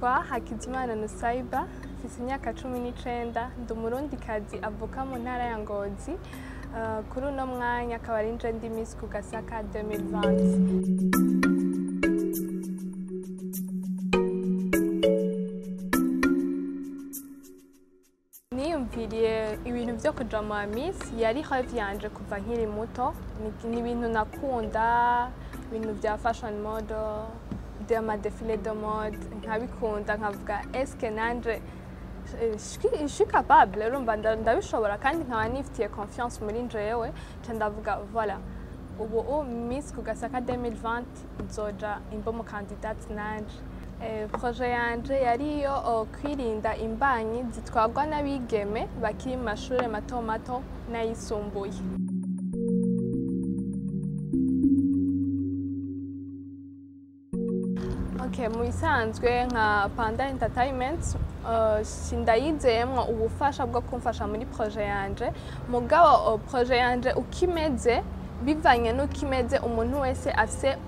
Nitwa Hakizimana Nusaiba, mfise imyaka 19, ndi umurundikazi avuka mu ntara ya Ngozi. Kuri uno mwanya akaba ari nje ndi Miss Kugasaka 2020. Niyumviriye ibintu vyo kuja mu Miss yari rêve yanje kuva nkiri muto. Ni ibintu nakunda, ibintu vya fashion model, ma défilé de mode, nkabikunda nkavuga est-ce que nanje je suis capable, urumva ndabishobora kandi nkaba nifitiye confiance muri njewe, nca ndavuga voilà, ubu Miss Kugasaka 2020 nzoja imba mu candidate nanje. Projet yanje yari iyo kwirinda imbanyi zitwarwa n'abigeme bakiri mu mashure mato mato n'ayisumbuye. Okay, mu bisanzwe nka Panda Entertainment sindayizeyemwo ubufasha bwo kumfasha muri projet yanje, mugabo projet yanje ukimeze bivanye n'ukimeze, umuntu wese afise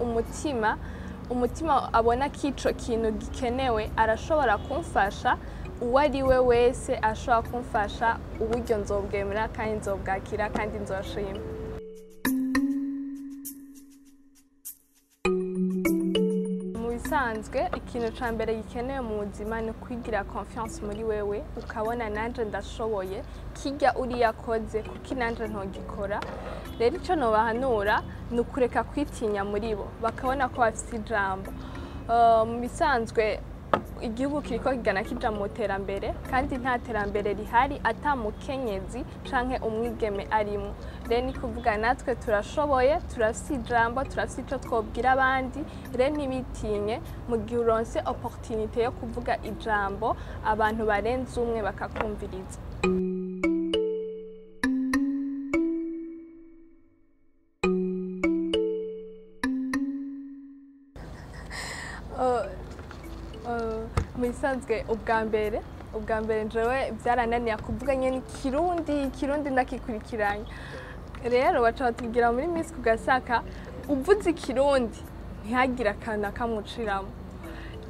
umutima abona kico kintu gikenewe arashobora kumfasha, uwo ari we wese ashobora kumfasha, uburyo nzobwemera kandi nzobwakira kandi nzoshima. Bisanzwe ikintu ca mbere gikenewe mu buzima ni kwigira confiance muri wewe, ukabona nanje ndashoboye, kirya uriya akoze kuki nanje ntogikora. Rero ico nobahanura ni ukureka kwitinya muri bo, bakabona ko bafise ijambo. Mu bisanzwe igihugu kiriko kigana kija mu terambere, kandi nta terambere rihari ata mukenyezi canke umwigeme arimwo. Rero ni kuvuga natwe turashoboye, turafise ijambo, turafise ico twobwira abandi. Rero ntibitinye mu gihe uronse opportunité yo kuvuga ijambo, abantu barenze umwe bakakumviriza. Mu bisanzwe ubwa mbere njewe byarananiye kuvuga nyene ikirundi ndakikurikiranya. Rero baca batubwira muri Miss Kugasaka uvuze ikirundi ntihagire akantu nakamuciramo.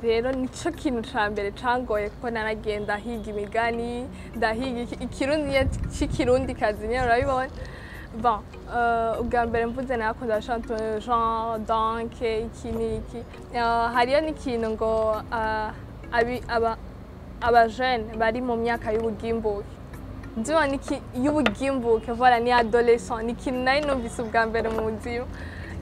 Rero nico kintu ca mbere cangoye, kuko naragenda higa imigani, ndahiga ikirundi c'ikirundi kazi nyene urabibona. Bon, ubwa mbere mvuze narakunda chanter Jean donc iki n'iki. Hariyo n'ikintu ngo aba jeune bari mu myaka y'ubugimbuke, ndibona iki y'ubugimbuke, voilà, ni adolescent, ni ikintu nari numvise ubwa mbere mu buzima.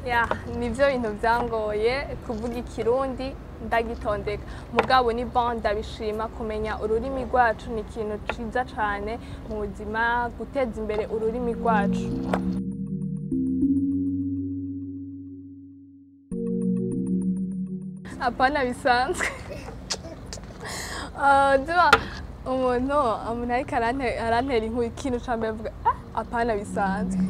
Ya, nivyo bintu vyangoye kuvuga ikirundi ndagitondeka, mugabo ni bon, ndabishima. Kumenya ururimi rwacu ni ikintu ciza cane mu buzima, guteza imbere ururimi rwacu. Apana bisanzwe. Ndiba umuntu ariko arantera inkuru, ikintu ca mbere mvuga apana bisanzwe.